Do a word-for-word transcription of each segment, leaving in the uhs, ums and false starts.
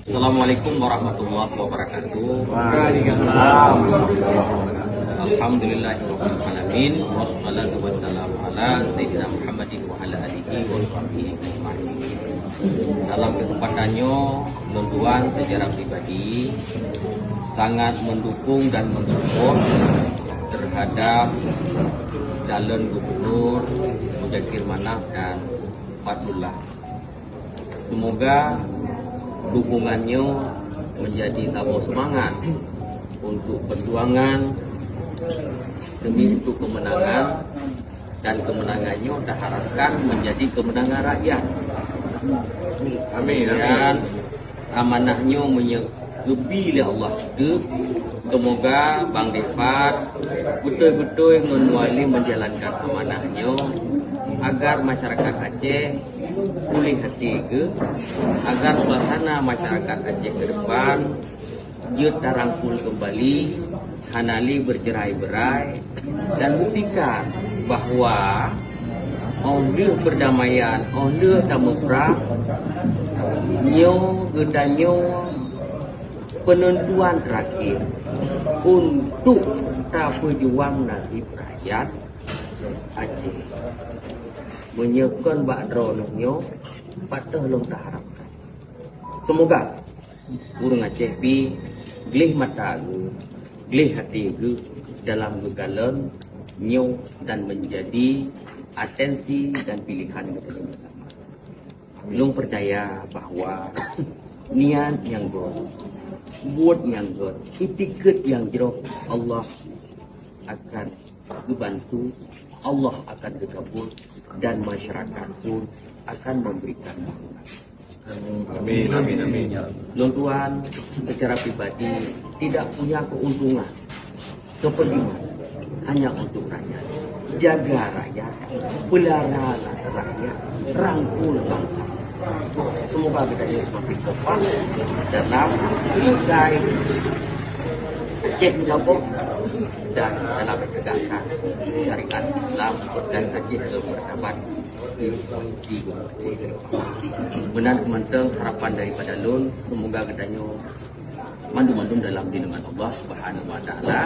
Assalamualaikum warahmatullahi wabarakatuh. Waalaikumsalam. Alhamdulillahirabbil alamin, wassalatu wassalamu ala sayyidina Muhammadin wa ala alihi wa sahbihi ajma'in. Dalam kesempatan nyoe, lôn tuan secara pribadi sangat mendukung dan mendukung terhadap calon gubernur Muzakir Manaf dan Fadlullah. Semoga dukungan nyoe menjadi saboh semangat untuk perjuangan demi untuk kemenangan, dan kemenangan nyoe taharapkan menjadi kemenangan rakyat. Amin, amin. Dan amanah nyoe meunyoe geubi lé Allah teuh, semoga Bang Dek Fad beutôi-beutôi ngon mualem menjalankan amanah nyoe agar masyarakat Aceh puléh até geuh, agar suasana masyarakat Aceh ke depan jeuet tarangkul keumbali, hana lé bercerai-berai, dan buktikan bahwa óh lheueh perdamaian, óh lheueh tameuprang, nyoe geutanyoe penentuan terakhir untuk tapeujuang nasib rakyat Aceh. Meunyoe kon bak droeneuh nyoe, pat lôn taharapkan. Semoga ureuëng Aceh pih gleh mata geuh, gleh até geuh dalam geukalon nyoe dan menjadi atensi dan pilihan geutanyoe bersama. Lôn percaya bahwa niat nyang göt, buet nyang göt, itikeuet nyang jroh, Allah akan geubantu, Allah akan geukabul, dan masyarakat pun akan memberikan dukungan. Amin, amin, amin. Lôn tuan secara pribadi tidak punya keuntungan, kepentingan hanya untuk rakyat. Jaga rakyat, pelihara rakyat, rangkul bangsa. Semoga kita ini semakin kompak dalam lingkai Aceh mencampur dan dalam menegakkan syariat Islam dan Aceh ke martabat di, di, di. Meunan mantong harapan daripada lôn, semoga geutanyoe mandum-mandum dalam lindungan Allah Subhanahu wa Taala.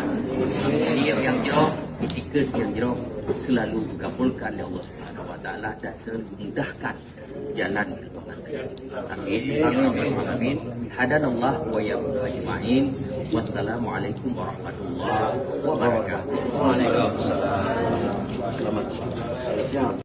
Niat nyang jroh, itikeuet nyang jroh selalu dikabulkan oleh Allah Subhanahu wa Taala dan selalu dimudahkan jalan ke Allah. Amin. Ya Rabbal Alamin. Hadanallah wa iyyakum ajma'in. Wassalamualaikum warahmatullahi wabarakatuh. Waalaikumsalam. Selamat siang.